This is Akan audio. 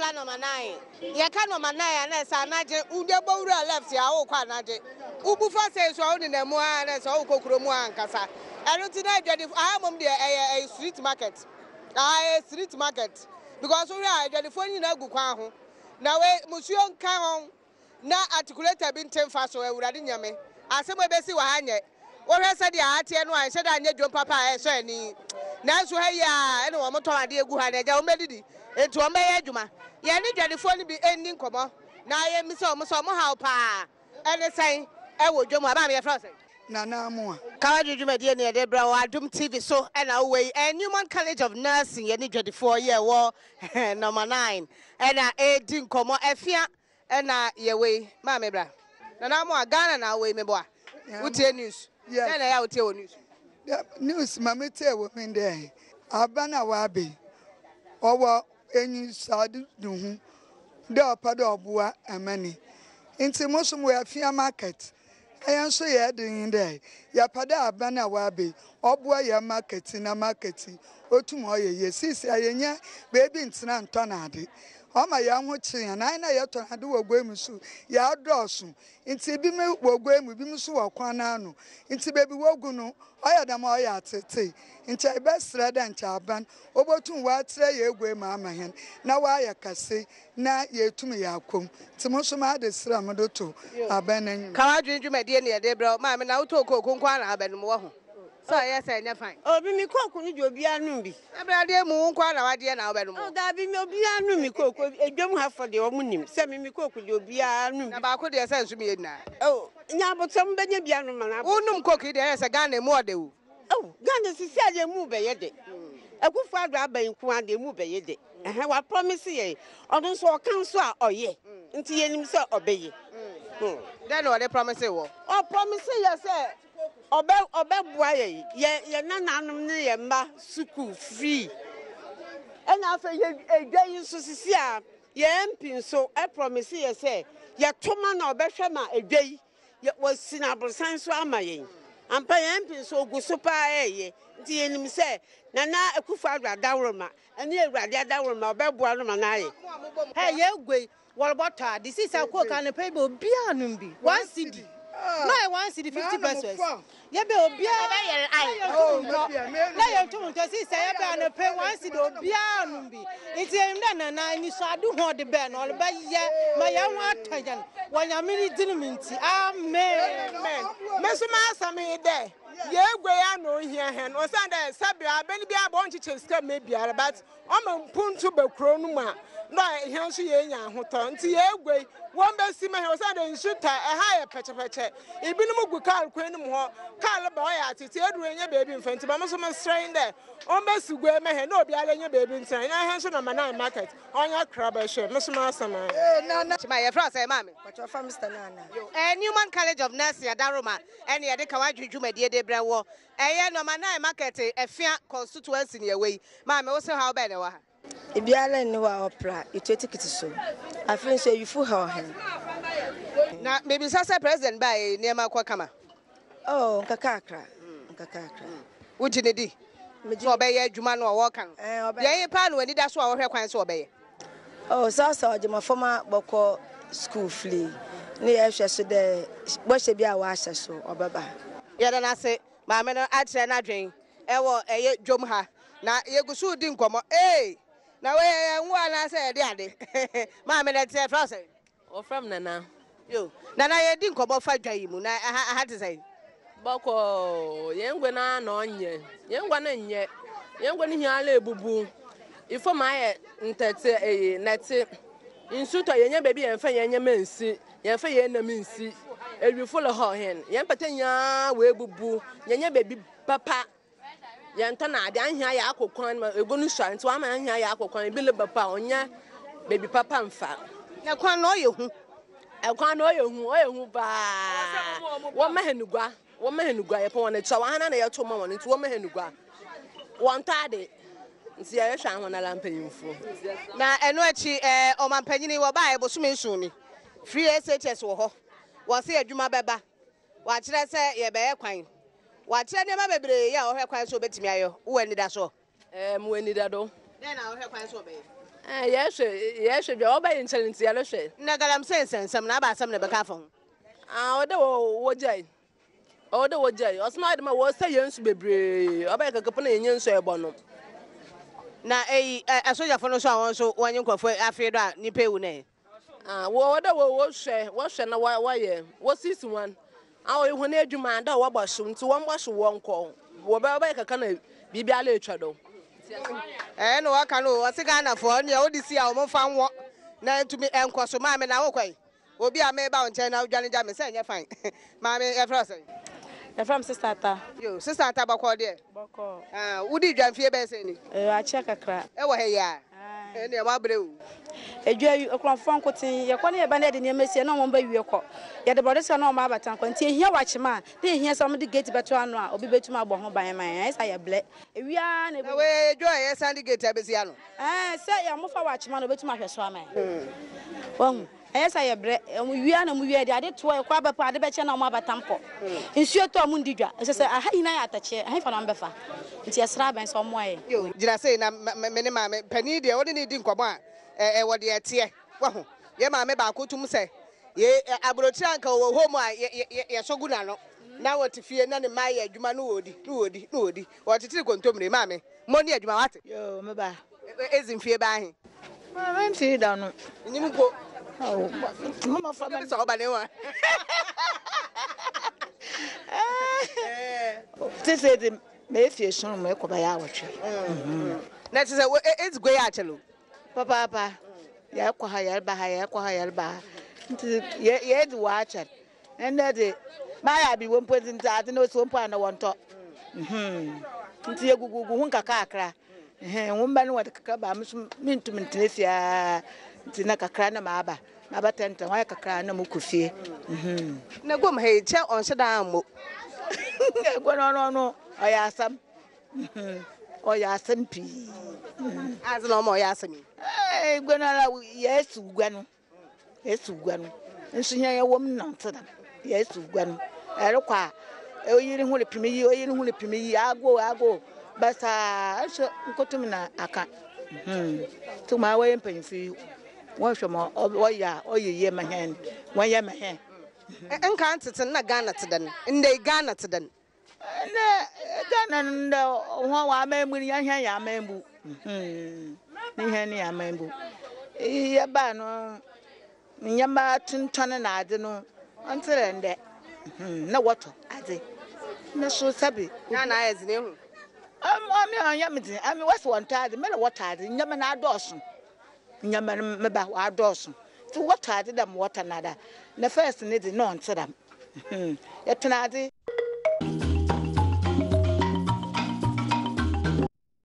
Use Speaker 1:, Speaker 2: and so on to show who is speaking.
Speaker 1: Abla nɔma nine. Yɛka nɔma nine a na ɛsɛ anagye wode bɔ wura left a wokɔ anagye. Wobu fa sei nso a wonenam mu ara na ɛsɛ wokɔ kuro mu ankasa. Ɛno nti na adwadifo aha mmom deɛ ɛyɛ ɛyɛ street market. Aha ɛyɛ street market because wohwɛ a adwadifoɔ no nyinaa gu kwan ho. Na wei musuo nka ho. Na articulator bi nte mfa so, Awurade Nyame, asɛm a ɛbɛsi wɔ ha nyɛ. Wohwɛ sɛdeɛ ha teɛ no a, ɛnhyɛ da nyɛ dwom papa a ɛsɔ ani. Nanso ha yi ara na wɔtɔn adeɛ gu ha na agya wɔbɛdidi, enti wɔbɛyɛ adwuma. Yɛne dwadifoɔ no bi nni nkɔmmɔ na yɛmmisa wɔn sɛ wɔn haw pa ara ne sɛn wɔ dwam ha. Maame, yɛfrɛ wo sɛn?
Speaker 2: Nana Amoah.
Speaker 1: Kawadwo dwumadie na yɛde brɛ wo Adom TV so na wowɔ yi. Newman College of Nursing yɛne dwadifoɔ yi a ɛwɔ Number 9 na ɛredi nkɔmmɔ. Afia Ɛna yɛ wei maame bra. Nana Amoah Ghana na wowɔ yi meboa wo tie news dɛn na ɛyɛ a wo tie wɔ news
Speaker 2: mu. News ma me tie wɔ mu dɛ aban a ɔaba yi ɔwɔ enyisuado hu dɛ ɔpɛ dɛ ɔboa aman yi ntsi mo so mowɔ Afia market Hɛn so yɛɛ den nye dɛ yɛpɛ dɛ aban a ɔaba yi ɔboa hɛn market na market yi otum ɔyɛ yie. Sesei yennya beebi nntsena nntɔn adze. Ɔma hɛnho kyer hɛn. Hɛn a yɛtɔn adze wɔ gua mu so yɛadɔɔ so ntsi binom wɔ gua mu, binom so wɔ kwan n'ano. Ntsi beebi wogu no ɔyɛ dɛm a ɔyɛ atseetsee. Nkyɛ ebɛserɛ dɛ nkyɛ aban obotum ɔatserɛ hɛn gua mu ama hɛn na ɔayɛ kɛse na yeetum yaakɔ mu. Ntsi mo so m'adesrɛ a mode to aban n'enyim.
Speaker 1: Ka w'adwene dwumadie ne yɛde brɛ wo maame na wotɔɔ kooko nko ara na abɛnom wahu sɛ ɔyɛ sɛ ɛnyɛ fine.
Speaker 3: Oh me me kooko no deɛ obiara nom bi.
Speaker 1: Ɛbrɛ adeɛ mu wo nko ara na wadeɛ na wobɛnom
Speaker 3: o. Oh daabi me obiara nom me kooko edwam ha fɔ deɛ wɔn nim sɛ me me kooko deɛ obiara nom bi.
Speaker 1: Na baako deɛ sɛ nso mmienu nyinaa.
Speaker 3: Oh nya abotrɛ mo bɛnya bi anom ma no abɔ.
Speaker 1: Wonom kooko yi deɛ ɛyɛ sɛ Ghana emu ɔdɛ o.
Speaker 3: Oh Ghana sisi a deɛ emu bɛyɛ dɛ. Akufo Addo aba yi nko ara deɛ emu bɛyɛ dɛ. Ɛhɛn wa promise yɛn. Ɔno nso ɔka nso a ɔyɛ. Nti yɛnim sɛ ɔbɛyɛ. Hmm.
Speaker 1: Dɛn na ɔde promise wɔ?
Speaker 3: Ɔ promise yɛ sɛ ɔbɛ ɔbɛboa yɛn yɛ yɛn nananom ne yɛn mma sukuu free. Ɛna afei yɛ edwa yi nso sisi a yɛn MP nso promise yɛ sɛ yɛto ma na ɔbɛhwɛ ma edwa yi Yɛ wɔasi no aborosan so ama yɛn. Ampa yɛn MP nso ɔgu so paa reyɛ. Nti yɛnim sɛ Nana Akufo Addo adaworoma ne Awurade adaworoma ɔbɛboa no ma no ayɛ.
Speaker 4: Hey, yɛ gua yi, wɔrebɔtɔ ade. Sisi a coke anɔpa yi bɛ obiara nom bi. One cedi. Na ɔyɛ one cedi 50 pesos. Yɛ bɛ obiara na yɛn tum ntɔ. Na yɛn tum ntɔ. Sisi a yɛ bɛ anɔpa yi one cedi obiara nom bi. Nti yɛnim dɛ Nana anisoade ho ɔde bɛɛ no ɔrebɛyɛ ma yɛn ho atɔ yɛn wɔ Nyame ne dzin mu ntsi, amen.
Speaker 5: Amen. Me so m'asɛm nye dɛ, yeegua yi ana ohia hɛn osiandɛ sɛbe aban biara ba ɔnnkyekyɛ sika mma biara but ɔma mpontu ba kurow no mu a na hɛn so yeenya ahotɔ. Ntsi yeegua yi wɔmbesi ma hɛn osiandɛ nsu tɔ a ɛha yɛ pɛkyɛpɛkyɛ, binom gu kaar kwan no mu hɔ, kaar ba ɔyɛ atsetse edur ennya beebi mmfa ntsi ma mo so meserɛ nye dɛ Ombesi gua mma hɛn na obiara nya beebi ntsena, na hɛn so na Manai Market ɔnyɛ kraba hwɛ, me so m'asɛm ara.
Speaker 1: Kyima, yɛfrɛ wo sɛn maame?
Speaker 6: Pakyɛ wɔfrɛ me Sister Nana.
Speaker 1: Yo, ɛyɛ Newman College of Nursing Adaroma ɛne yɛde ka w'adwene dwumadie de brɛ woɔ. Ɛyɛ Nɔma Nine Market Afia constituency ne yɛwɔ yi. Maame, wo se haw bɛn na ɛwɔ ha?
Speaker 6: Biara nni hɔ a ɔpra, yɛtua tikiti so. Afei nso awifo haw hɛn.
Speaker 1: Na mebisa sɛ president baeɛ yi nneɛma kɔ kama?
Speaker 6: Oh, nkakrakra, nkakrakra.
Speaker 1: Wogye no di sɛ ɔbɛyɛ adwuma no a wɔka no? Deɛ ɛhe paa na w'ani da so a wohwɛ kwan sɛ ɔbɛyɛ?
Speaker 6: Oh, sɛ ɔsɛ ɔgye mboframba bɔkɔ skuul flee ne yɛhwɛ so dɛ bɔhyɛ bi a ɔahyɛ so ɔbɛba.
Speaker 1: Yɛda no ase, maame no akyerɛ n'adwen Ɛwɔ ɛyɛ dwom ha na yɛgu so redi nkɔmmɔ ee na wei ɛyɛ nwo anaasɛ ɛde ade maame na ɛte ɛfrɛ wo sɛn?
Speaker 7: Wɔfrɛ me Nana.
Speaker 1: Yo Nana yɛdi nkɔmmɔ fa dwa yi mu na ɛha ɛha te sɛn?
Speaker 7: Bɔkɔɔ yɛn ngua no ara na ɔnyɛ yɛn ngua no nyɛ yɛn ngua no hia ara ebubu ifam ayɛ ntɛte ɛyi nɛte nsu tɔ yɛnyɛ baabi yɛnfa yɛn nneɛma nsi yɛnfa yɛn nam nsi ewifo lɛ hɔ hɛn yɛn pɛtɛ nyinaa wɔ ebubu yɛnyɛ baabi Papa, yɛntɔ no ade, anhia yɛ akɔ kwan ma ego no sua nti wama anhia yɛ akɔ kwan ebi leba pa ɔnyɛ baabi papa mfa.
Speaker 1: Na kwan no ɔyɛ hu.
Speaker 7: Ɛkwan no ɔyɛ hu, ɔyɛ hu paa. Wɔma hɛn gua, wɔma hɛn gua, yɛpɛ wɔn kyɛw, ahana na yɛto ma wɔn nti wɔma hɛn gua. Wɔntɔ ade nti yɛhwɛ ahɔn ara mpanyimfo.
Speaker 1: Na ɛno akyi ɛɛ ɔmampanyini wɔbaeɛ bosome nson ni, free SHS wɔ hɔ, wɔse adwuma bɛba. Wakyerɛ sɛ yɛbɛyɛ kwan. Wakyerɛ nneɛma bebree yɛ a ɔhwɛ kwan sɛ obetumi ayɛ. Wowɔ anidasoɔ?
Speaker 7: Ɛɛ, mewɔ anidado.
Speaker 1: Dɛn na wohwɛ kwan sɛ ɔbɛyɛ?
Speaker 7: Ɛɛ yɛhwɛ yɛhwɛ dwa wɔbɛyɛ nkyɛn nti yɛrehwɛ.
Speaker 1: Na galamsey nsɛnsɛm na aba asɛm na ɛbɛka afa ho.
Speaker 7: Ah ɔwɔ dɛ wɔgyae ɔwɔ dɛ wɔgyae ɔsoma ayɛ dɛm a wɔsɛ yɛn nsu bebree ɔbɛyɛ kɛkɛ po na yɛnyɛ nsu a yɛbɔ nom.
Speaker 1: Na eyi ɛ asogyafo no nso a wɔn nso wɔnye nkurɔfo afee do a nyimpa ewu no ɛ?
Speaker 7: Ah wɔwɔ dɛ wɔhwɛ wɔhwɛ na wɔyɛ wɔsisi hɔn a ɔyɛ hɔn edwuma dɛ wɔbɔ hyew ntsi wɔmbɔ hyew wɔnkɔ wɔbɛyɛ ɔbɛyɛ kɛkɛ na biribiara etwa do.
Speaker 1: Ɛɛ na wɔka no o, ɔse Ghanafoɔ neɛ wode si a wɔn mfa nwɔ na ntumi nkɔ so. Maame na wokɔ yi? Obi a meba wo nkyɛn na wodwane gya me sɛ ɛnyɛ fine. Maame yɛfrɛ wo sɛn?
Speaker 8: Yɛfrɛ me Sister Ata.
Speaker 1: Yo, Sister Ata bɔkɔɔ deɛ?
Speaker 8: Bɔkɔɔ.
Speaker 1: Ah, wodi dwa mfie bɛyɛ sɛn ni?
Speaker 8: Eh, akyɛ kakra.
Speaker 1: Ɛwɔ ha yi a? Ɛnneɛ woabrɛ o.
Speaker 8: Edwa yi, Okurɔmfoɔ nkoten, yɛkɔ ne yɛba na yɛde nneɛma sie na wɔn ba wie kɔ. Yɛde borɔde sika na wɔn abɛtena kɔ. Nti ehia wakyema a, na ehia sɛ wɔde gate bɛto ano a obi bɛtumi abɔ ho ban ma yɛn. Ayɛ saa yɛbrɛ. Ewia ara na
Speaker 1: ebe. Na wei edwa a yɛsan de gate abɛsi ano?
Speaker 8: Ɛɛ, sɛ yɛ wɔfa wakyema na obɛtumi ahwɛ so ama yɛn. Wahu? Ɛyɛ saa yɛbrɛ. Wɔn wia na wɔn wia yɛde ade toɔ yɛkɔ abɛpɔ ade bɛkyɛ na wɔn abatam kɔ. Nsuo tɔ a wɔn ndi dwa. Ɛsɛ sɛ aha nyinaa yɛ atɛkyɛ. Ɛhefa na wɔn bɛfa? Nti yɛsrɛ aban sɛ wɔmmoa yɛn.
Speaker 1: Yo, gyina sei na me ne maame panin deɛ wo ne no redi nkɔmmɔ a, ɛwɔ deɛ ɛteɛ. Wahu? Yɛn maame baako tum sɛ, ye, aburokyire anka ɔwɔ home a yɛsɔ gu n'ano. Na wɔte fie na ne mma ayɛ adwuma na wɔredi, na wɔredi, na wɔredi. Wɔkyekyere kontommire. Maame, monni adwuma, wate?
Speaker 9: Yoo, me ba.
Speaker 1: Edzi mfie bɛyɛ ahe?
Speaker 9: Maame mfie da no.
Speaker 1: Nyim mpo.
Speaker 9: Awo, mama fa
Speaker 1: me. Sɛ ɔba ne wa.
Speaker 9: Te sɛ de mefie sono mu ɛkɔ bɛyɛ awɔtwe.
Speaker 1: Na te sɛ edzi gua yi akyɛl o.
Speaker 9: Papaapa, yɛkɔ ha yɛreba ha yɛkɔ ha yɛreba ha. Nti yɛdzi wɔ akyɛl. Ndɛ dze, mayɛ abewa mpo ntsi ntsi adze no osi hɔ mpo a nna wɔnntɔ. Ntsi yegugugu ho nkakrankra. Hɔn mba no wɔdze kakra ba a, mo so menntum nntsena fie ara ntsi na kakra na maba. Mabɛtsɛntsɛn hɔ ayɛ kakra a na mokɔ fie.
Speaker 1: Na guam ha yi, kyɛ ɔnnhyɛ da ammɔ.
Speaker 9: Egua no ɔno ɔno ɔyɛ asɛm. Ɔyɛ asɛm pii.
Speaker 1: Adze na ɔma ɔyɛ asɛm yi?
Speaker 9: Egua no ara yɛsiw gua no. Yɛsiw gua no nso hɛn yɛwɔ mu nantse dɛm. Yɛsiw gua no, ɛrokɔ a, oyi no ho repem iyi, oyi no ho repem iyi, agow agow, basaa nso nkotum na aka. Ntsi ma wɔyɛ mpanyimfo yi, wɔhwɛ ma ɔyɛ a ɔyɛ yie ma hɛn, wɔnyɛ ma hɛn.
Speaker 1: Nkan tsetse no na Ghana tse dɛn? Ndɛ yi Ghana tse dɛn?
Speaker 9: Ndɛ Ghana no ndɛ hɔn wɔamambu no hɛn yɛ amambu ne hɛn yɛ amambu. Yɛbaa no ndzɛmba tontɔn na adze no ɔnntse dɛ ndɛ na wɔtɔ adze no so sɛbe.
Speaker 1: Ghana ayɛ dzen ehu.
Speaker 9: Ɔme ɔnnyɛ me dzen ame wɔse wɔnntɔ adze me na wɔtɔ adze ndzɛmba no adɔɔso ndzɛmba no meba wɔadɔɔso ntsi wɔtɔ adze dɛ ma wɔtɔ no ada na first no dze na ɔnntse dɛm yɛtɔn adze.